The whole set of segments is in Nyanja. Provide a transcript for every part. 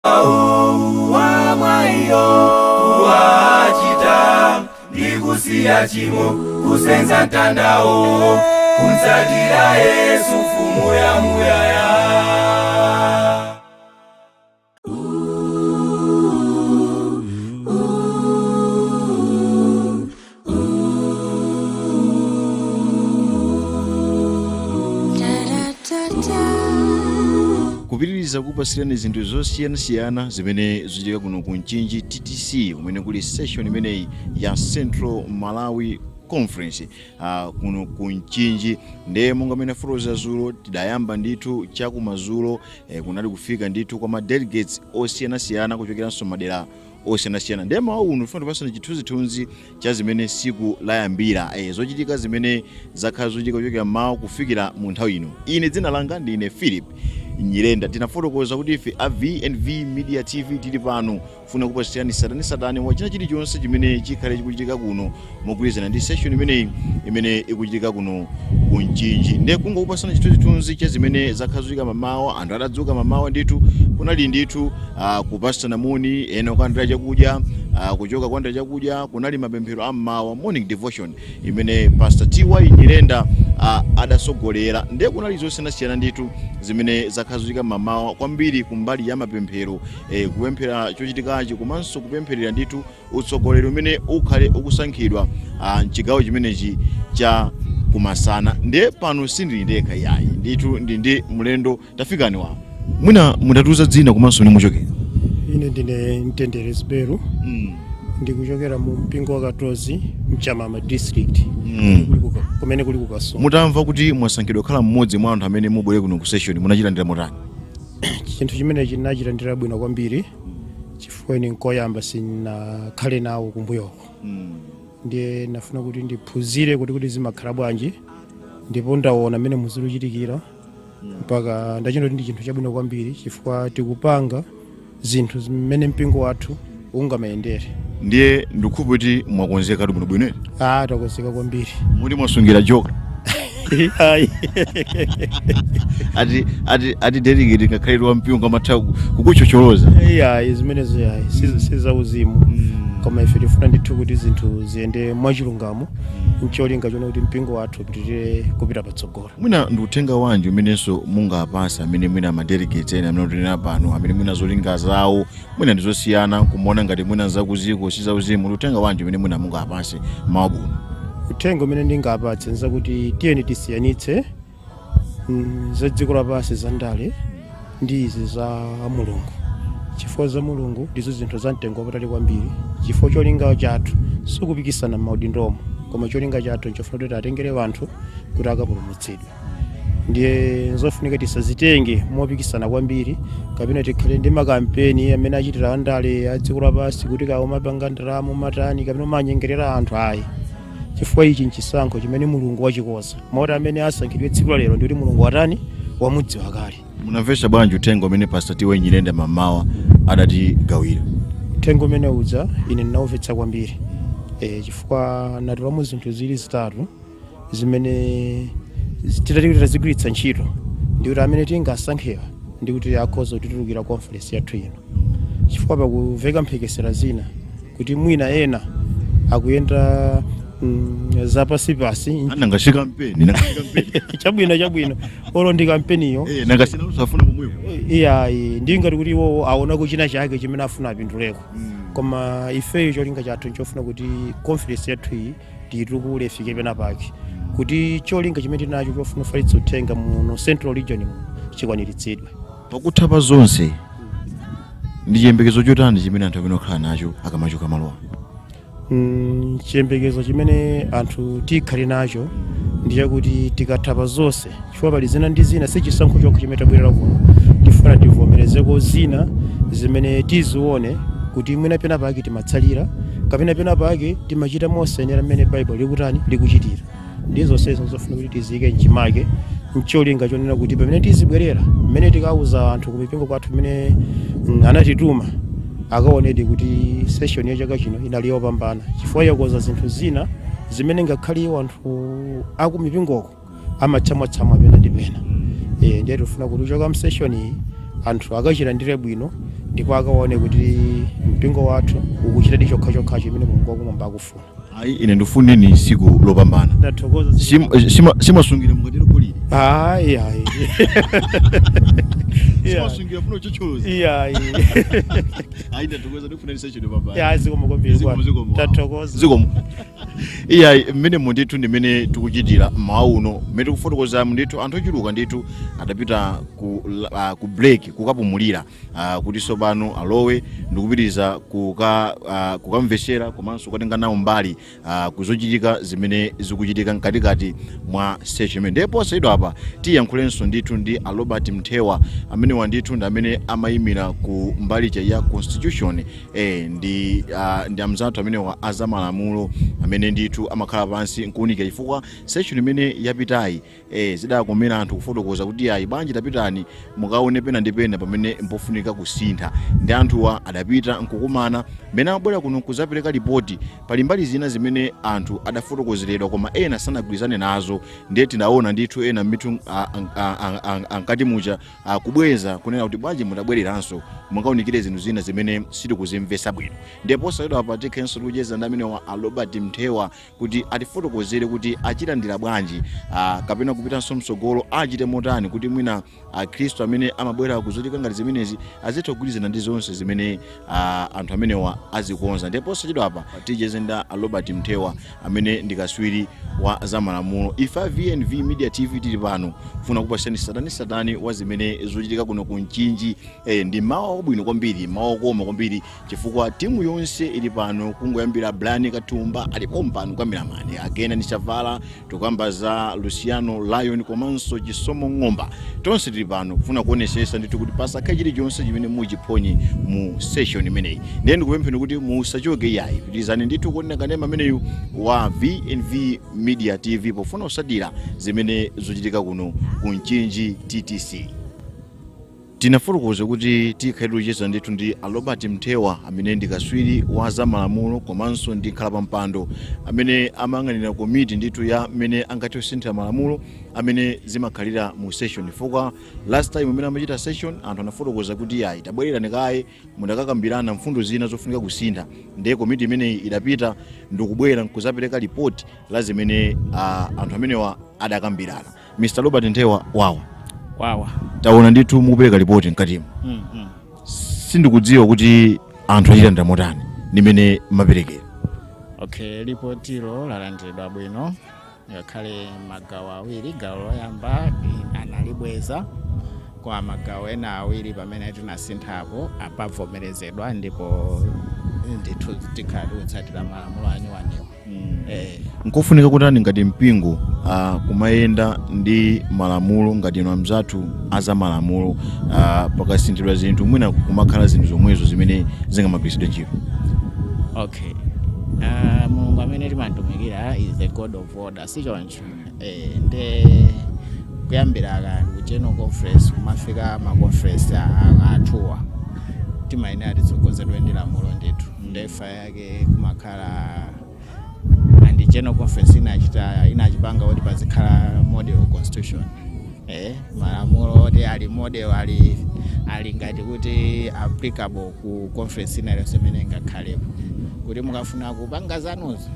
Wa mwayo kuwachita ndi kusiya chimo, kusenza mtandawo, kumtsatira Yesu mfumu ya muyaya. Kupitiriza kupasirani zinthu zosiyanasiyana zimene zikuchitika kuno ku Mchinji TTC, kumene kuli session imeneyi ya Central Malawi Conference kuno ku Mchinji. Ndiye monga mene fotokoza zulo, tidayamba ndithu chakumazulo, kunali kufika ndithu kwa ma delegates osiyanasiyana kuchokeranso madera osiyanasiyana. Ndiye mawu uno tifuna tipasane chithunzithunzi cha zimene siku layambira, zochitika zimene zakhala zochitika kuchokera mmawa kufikira mu nthawi ino. Ine dzina langa ndine Philip Nyirenda. Tinafotokoza kuti ife a VNV Media TV tili pano funa kupasirani satani wa china chilichonse chimene chikhale chikuchitika kuno mogwirizana ndi session imeneyi imene ikuchitika kuno ku Mchinji. Ndiye kungokupasana chithunzithunzi cha zimene zakhala zochitika mamawa. Anthu atadzuka mamawa ndithu kunali ndithu kupasana moni, ena kulandira chakudya, kuchoka kulandira chakudya kunali mapemphero a mmawa, morning devotion imene Pastor TY Nyirenda adasogolera. Ndiye kunali zosiyanasiyana ndithu zimene zakhala zochitika mamawa, kwambiri kumbali ya mapemphero, kupemphera chochitikachi komanso kupempherera ndithu utsogoleri umene ukhale ukusankhidwa mchigawo chimenechi cha kumasana. Ndiye pano sindili ndekha yayi, ndithu ndi ndi mlendo. Tafikani wawo, mwina mutatiuza dzina komanso ni muchokera. Ine ndine Mtendere Ziberu. Ndikuchokera mu mpingo wa Katozi, Mchamama District, kumene kuli kuKasungu. Mutamva kuti mwasankhidwa kukhala mmodzi mwa anthu amene mubwere kuno ku session, munachilandira motani? Chinthu chimenechi ndinachilandira bwino kwambiri, chifukwa ine nkoyamba, sinakhale nawo kumbuyoko. Ndiye nafuna kuti ndiphunzire kuti zimakhala bwanji, ndipo ndaona mmene muzikuchitikira mpaka ndachita kuti ndi chinthu chabwino kwambiri, chifukwa tikupanga zinthu zimene mpingo wathu ungamayendere. Ndiye ndikukhulupirira kuti mwakonzekatu bwinobwino. Ah, takonzeka kwambiri. Muti mwasungira joka? Ayi. Ati delegate ngakhale wa mpingo amatha kukuchocholoza. Iyayi, zimenezo yayi, si zauzimu, koma ife tifuna ndithu kuti zinthu ziyende mwachilungamo, ncholinga chona kuti mpingo wathu upitirire kupita patsogolo. Mwina ndi uthenga wanji umenenso mungapasa amene mwina ma delegates ena amene utinena pano, amene mwina zolinga zawo mwina ndi zosiyana, kumuona ngati mwina zakuziko si zauzimu? Ndi uthenga wanji umene mwina mungapase mawu buno? Uthenga umene ndingapatse nzakuti tiyeni tisiyanitse za dziko lapansi, za ndale, ndi izi za Mulungu, chifukwa za Mulungu ndizo zinthu za mtengo wapatali kwambiri, chifukwa cholinga chathu sikupikisana m'maudindomo, koma cholinga chathu nchofuna kuti atengere anthu kuti akapulumutsidwe. Ndiye nzofunika tisazitenge mopikisana kwambiri, kapena tikhale ndi makampeni amene achitira andale a dziko lapansi, kuti kawo mapanga ndalama, umatani, kapena umanyengerera anthu, ayi, chifukwa ichi nchisankho chimene Mulungu wachikoza, moti amene asankhidwe tsiku la lero ndikuti Mulungu watani? Wamudziwa kale. Munamvetsa bwanji uthenga umene Pastor TY Nyirenda mamawa adatigawira? Uthenga umene uja ine ndinawumvetsa kwambiri, chifukwa natulamo zinthu zili zitatu zimene titati kuti tazigwiritsa ntchito, ndikuti amene tingasankhewa ndikuti akhoza kutitulukira conference yathu ino, chifukwa pakuveka mphekesera zina kuti mwina ena akuyenda zapasipasi. Nangasi kampeni, nangasi kampeni. Chabwino, chabwino, olo ndi kampeniyo. Nangasina usafuna pomwepo. Iyayi, ndingati kuti iwowo aonako china chake chimene afuna apinduleko, koma ifeyo cholinga chathu nchofuna kuti conference yathu iyi tiyitukule, ifike pena pake, kuti cholinga chimene tinacho chofuna kufalitsa uthenga muno Central Region muno chikwaniritsidwe. Pakutha pa zonse, ndi chiyembekezo chotani chimene anthu amene okhala nacho akamachoka malowa? Chiyembekezo chimene anthu tikhale nacho ndi chakuti tikatha pa zonse, chifukwa pali zina ndi zina, si chisankho chokha chimene tabwerera kuno, tifuna tivomerezeko zina zimene tizione kuti mwina pena pake timatsalira, kapena pena pake timachita mosayenera mmene Baibulo likutani, likuchitira. Ndi zonsezo zofuna kuti tiziyike mchimake, mcholinga chonena kuti pamene tizibwerera, mmene tikauza anthu kumipingo kwathu mmene anatituma, akaonedi kuti session ya chaka chino inali yopambana, chifukwa yakoza zinthu zina zimene ngakhale iwo anthu akumipingoko amatsamwatsamwa pena ndi pena. Ndiye tifuna kuti kuchoka msession iyi Anthu akachilandire bwino ndipo akaone kuti mpingo wathu ukuchitadi chokhachokha chimene Mulungu wakumwamba akufuna. Ayi, ine ndifuneni siku lopambana. Ndathokoza. Simasungira mukatero golide? Ayi, ayi. Simasungira funo chocholoza? Iyayi. Ayi, ndathokoza, ndikufuneni session yopambana. Ya, zikomo kwambiri. Zikomo, zikomo. Tathokoza. Zikomo. Iyayi, mmene ndithu ndimene tikuchitira mmawa uno, mmene tikufotokoza ndithu, anthu ochuluka ndithu adapita ku break kukapumulira, kuti tsopano alowe ndikupitiriza kukamvesera komanso kukatenga nawo mbali kuzochitika zimene zikuchitika mkatikati mwa session imene. Ndipo posachedwa apa tiyankhulenso ndithu ndi a Robert Mthewa, amene wandithu ndi amene amayimira ku mbali ya constitution, ndi amzathu amenewa azamalamulo amene ndithu amakhala pansi nkuunika, chifukwa session imene yapitayi zidakomera anthu kufotokoza kuti ayi, bwanji tapitani mukaone pena ndi pena pamene mpofunika kusintha. Ndi anthuwa adapita nkukumana, mmene amabwera kuno kuzapereka ripoti, pali mbali zina zimene anthu adafotokozeredwa koma ena sanagwirizane nazo. Ndiye tinaona ndithu ena mitu ankati muja kubweza kunena kuti bwanji mutabwereranso mukaunikire zinthu zina zimene sitikuzimvesa bwino. Ndipo posachedwa apa tikhenso tikucheza ndi amene wa a Robert Mthewa kuti atifotokozere kuti achilandira bwanji, kapena kupitanso mtsogolo achite motani kuti mwina akhristu amene amabwera kuzochitika ngati zimenezi azitha kugwirizana ndi zonse zimene anthu amenewa azikonza. Ndipo posachedwa apa ticheze ndi a Robert Mthewa amene ndi kaswiri wa zamalamulo. Ife a VNV Media TV tili pano kufuna kupasani satani satani wa zimene zochitika kuno ku Mchinji. Ndi mawa wabwino kwambiri, mawa okoma kwambiri, chifukwa timu yonse ili pano, kungoyambira Brian Katumba alipo mpano, cameraman agena ni Chavala, tikuyamba za Luciano Lion komanso Chisomo Ng'omba. Tonse tili pano kufuna kuonesesa ndithu kuti pasakhale chilichonse chimene muchiphonye mu session imeneyi. Ndiye ndikupempheni kuti musachoke iyayi, pitirizani ndithu kuonera kanema ameneyu wa VNV Media TV pofuna kutsatira zimene zochitika kuno ku Mchinji TTC. Tinafotokoza kuti tikhale tikucheza ndithu ndi a Robert Mthewa amene ndi kaswiri wa zamalamulo komanso ndi nkhala amene amayang'anira komiti ndithu ya mmene angathe kusinthira malamulo amene zimakhalira mu session, chifukwa last time imene amachita session anthu anafotokoza kuti ayi, tabwererani kaye mudakakambirana mfundo zina zofunika kusintha. Ndiye komiti imeneyi idapita ndikubwera nkuzapereka ripoti la zimene anthu amenewa adakambirana. Mr Robert Mthewa, wawa. Wawa. Taona ndithu mukupereka ripoti mkatimo. Sindikudziwa kuti anthu achilandira motani nimene maperekera. Okay, ripotilo lalandiridwa bwino, ngakhale magawo awiri. Gawo loyamba analibweza, kwa magawo ena awiri pamene tinasinthapo apavomerezedwa, ndipo ndithu tikhala tikutsatira malamulo anyuwaniwa. Nkofunika kutani ngati mpingo kumayenda ndi malamulo, ngati inu amzathu azamalamulo, pakasinthidwa zinthu mwina kumakhala zinthu zomwezo zimene zingamagwiritsidwe ntchito? Okay, Mulungu amene timatumikira is the God of order, sichoncho? Nde kuyambira kani ku general conference kumafika ma conference athuwa, timayenera titsogozedwe ndi lamulo ndithu. Ndefa yake kumakhala and general conference inachita inachipanga kuti pazikhala model constitution, malamulo oti ali model, ali ngati kuti applicable ku conference ina iliyonse imene ingakhalepo, kuti mukafuna kupanga zanuzo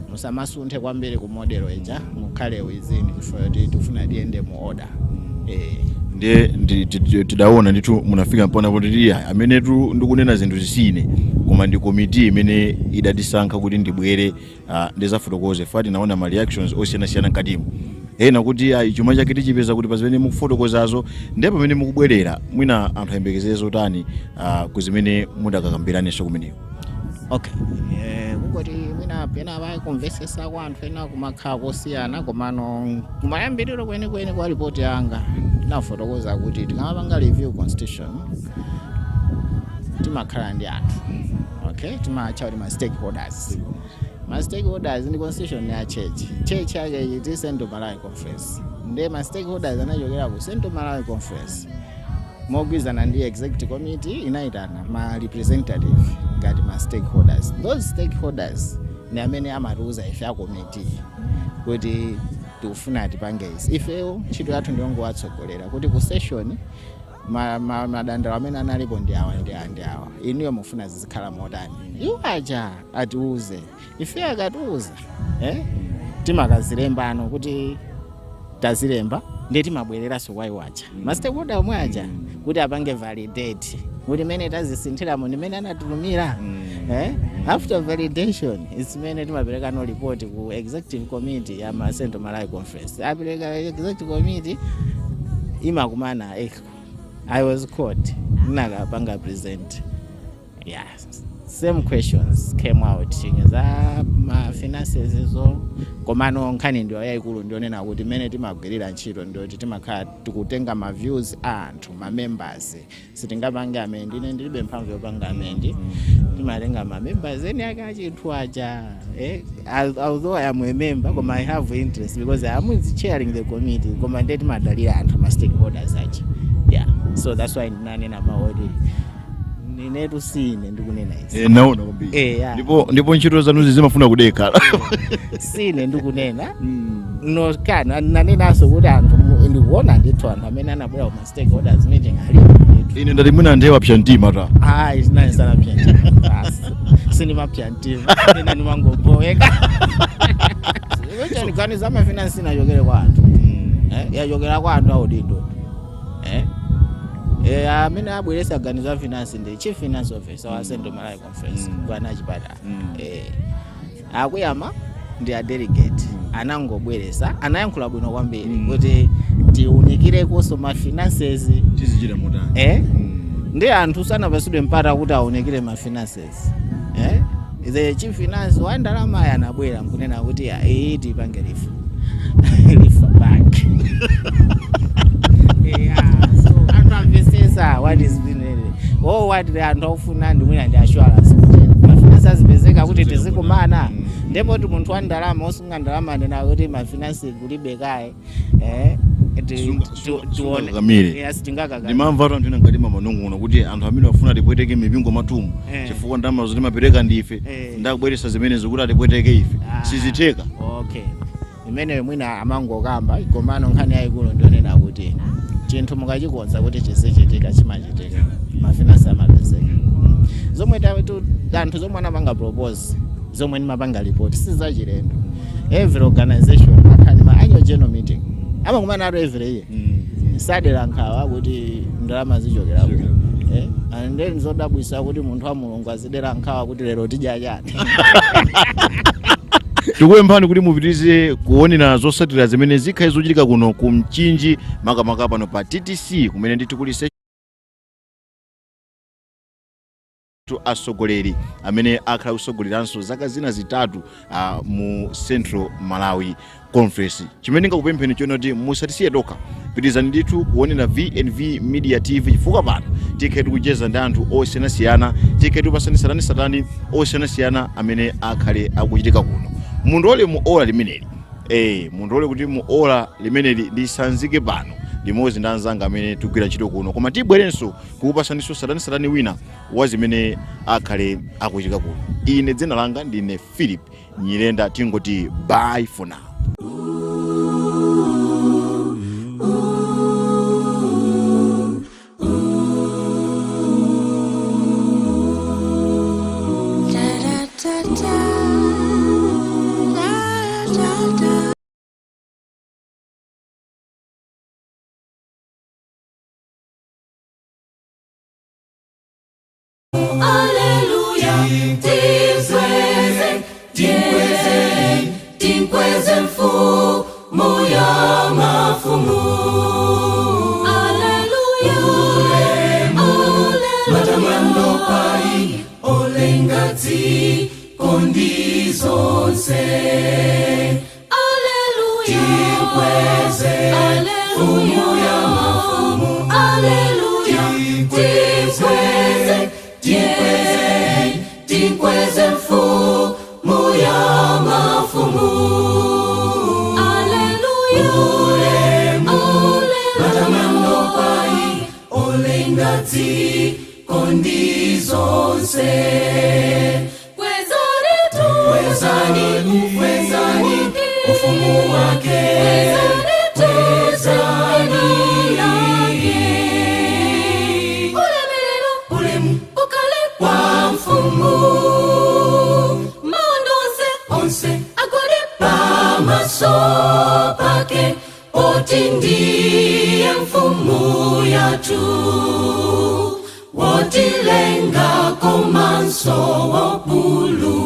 musamasunthe kwambiri ku model ija, mukhale within, chifukwa kuti tifuna tiyende mu order. Ndiye tidaona ndithu munafika mpona kuti tiya amenetu ndikunena zinthu zisine, koma ndi komiti imene idatisankha kuti ndibwere ndizafotokoze. Fa tinaona ma reactions osiyanasiyana mkatimo, ena kuti ayi, chuma chake tichipeza kuti pa zimene mukufotokozazo. Ndiye pamene mukubwerera, mwina anthu ayembekezere zotani ku zimene mudakakambiraninso kumeneko? Okay, kungoti mwina pena pakumvesesa kwa anthu ena kumakhala kosiyana, komano kumayambiriro kwenikweni kwa ripoti yanga ndinafotokoza kuti tikamapanga review constitution timakhala ndi anthu, okay, timatcha kuti ma stakeholders. Ma stakeholders ndi constitution ya church, church yake iti Central Malawi Conference. Ndiye ma stakeholders anachokera ku Central Malawi Conference mogwirizana ndi executive committee, inayitana ma representative ngati ma stakeholders. Those stakeholders ni amene amatiuza ife a committee kuti tikufuna tipange izi. Ifeyo ntchito yathu ndiyongowatsogolera kuti ku session Madandaulo amene analipo ndi awa, ndi awa, ndi awa. Inuyo mufuna zizikhala motani? Iwo aja atiuze ife. Akatiuza, timakazilembano kuti tazilemba, ndiye timabwereranso kwa iwo aja, ma stakeholder omwe aja, kuti apange validate kuti mene tazisinthiramo ndimene anatitumira. After validation is imene timapereka no report ku executive committee ya ma Central Malawi Conference. Apereka executive committee, imakumana EXCO. I was called, ndinakapanga present. Yeah, same questions came out za ma finances zo. Komano nkhani ndiyo yayikulu ndionena kuti mmene timagwirira ntchito ndiyoti timakhala tikutenga ma views a anthu, ma members. Sitingapange amend, ine ndilibe mphamvu yopanga amend. Timatenga ma members eni ake achinthu aja. Although I am a member, koma I have interest because I am chairing the committee, koma ndiye timadalira anthu, ma stakeholders aja. Yeah, so that's why ndinanena maoti inetu sine ndikunena izi. Eh, naona kwambiri. Yeah. Ndipo ntchito zanuzi zimafuna kudekha. Sine ndikunena no kana nanenanso kuti anthu ndikuona ndithu anthu amene anabwera kuma stakeholders meeting alipo ndithu. Ine ndati mwina anthu apsa mtima ta. Hayi, sinani sanapsa mtima. Sindimapsa mtima ine, ndimangoboweka. Ganiza ma finance inachokere kwa anthu, yachokera kwa anthu audindo, amene abweresa ganizo a finance ndi chief finance officer wa Central Malawi Conference, bwana Chipatala. Akuyama ndi a delegate anangobweresa, anayankhula bwino kwambiri kuti tiunikirekonso ma finances. Tizichita motani? Ndi anthu sanapasidwe mpata kuti aonekere ma finances. The chief finance wa ndalama aya anabwera nkunena kuti, "Ah, iyi tipange refer back." Yeah, so anthu amvesesa what is being, oh, what the anthu akufuna ndi mwina ndi assurance kuti ma finance azipezeka kuti tizikumana. Ndipo kuti munthu wa ndalama osunga ndalama anena kuti ma finance kulibe kaye, tione. Sungakakamire. Yes, tingakakamire. Ndimamva atu anthu ena ngati mamanong'ono kuti anthu amene afuna atipweteke mipingo matumu chifukwa ndalama timapereka ndife, ndakubweretsa zimenezo kuti atipweteke ife. Sizitheka. Okay, imeneyo mwina amangokamba, komano nkhani yayikulu ndionena kuti chinthu mukachikonza kuti chizichitika, chimachitika, ma finance amapezeka. Zomwe anthu zomwe anapanga propose, zomwe ndimapanga report, sizachilendo. Every organization akhani ma annual general meeting amakumana ato every year, sadera nkhawa kuti ndalama zichokera kuti. And then zodabwisa kuti munthu wa Mulungu azidera nkhawa kuti lero tidya chani. Tikupemphani kuti mupitirize kuonera zotsatira zimene zikhale zochitika kuno ku Mchinji, makamaka pano pa TTC, kumene ndithu kuli atsogoleri amene akhala kusogoleranso zaka zina 3 mu Central Malawi Conference. Chimene ndingakupempheni chona kuti musatisiye tokha, pitirizani ndithu kuonera VNV Media TV, chifukwa pano tikhe tikucheza ndi anthu osiyanasiyana, tikhe tikupasani satani osiyanasiyana amene akhale akuchitika kuno. Mundole mu ola limeneli, mundole kuti mu ola limeneli ndisanzike pano limodzi ndi anzanga amene tikugwira ntchito kuno, koma tibwerenso kukupasaninso satani wina wa zimene akhale akuchitika kuno. Ine dzina langa ndine Philip Nyirenda, tingoti bye for now. Da da da da da da da. Aleluya, timkweze, timkweze, timkweze mfumu ya mafumu. Alleluia, Matamando pai olenga dziko ndi zonse. Alleluia, Timkweze, mfumu ya mafumu. Alleluia, Timkweze, timkweze, timkweze mfumu ya mafumu. Alleluia, Matamando pai olenga dziko ndi zonse. Kwezani tu, Kwezani, kwezani ufumu wake. Kwezani tu, Kwezani. lake. Poti ndiye mfumu yathu, wotilenga komanso wopulumutsa.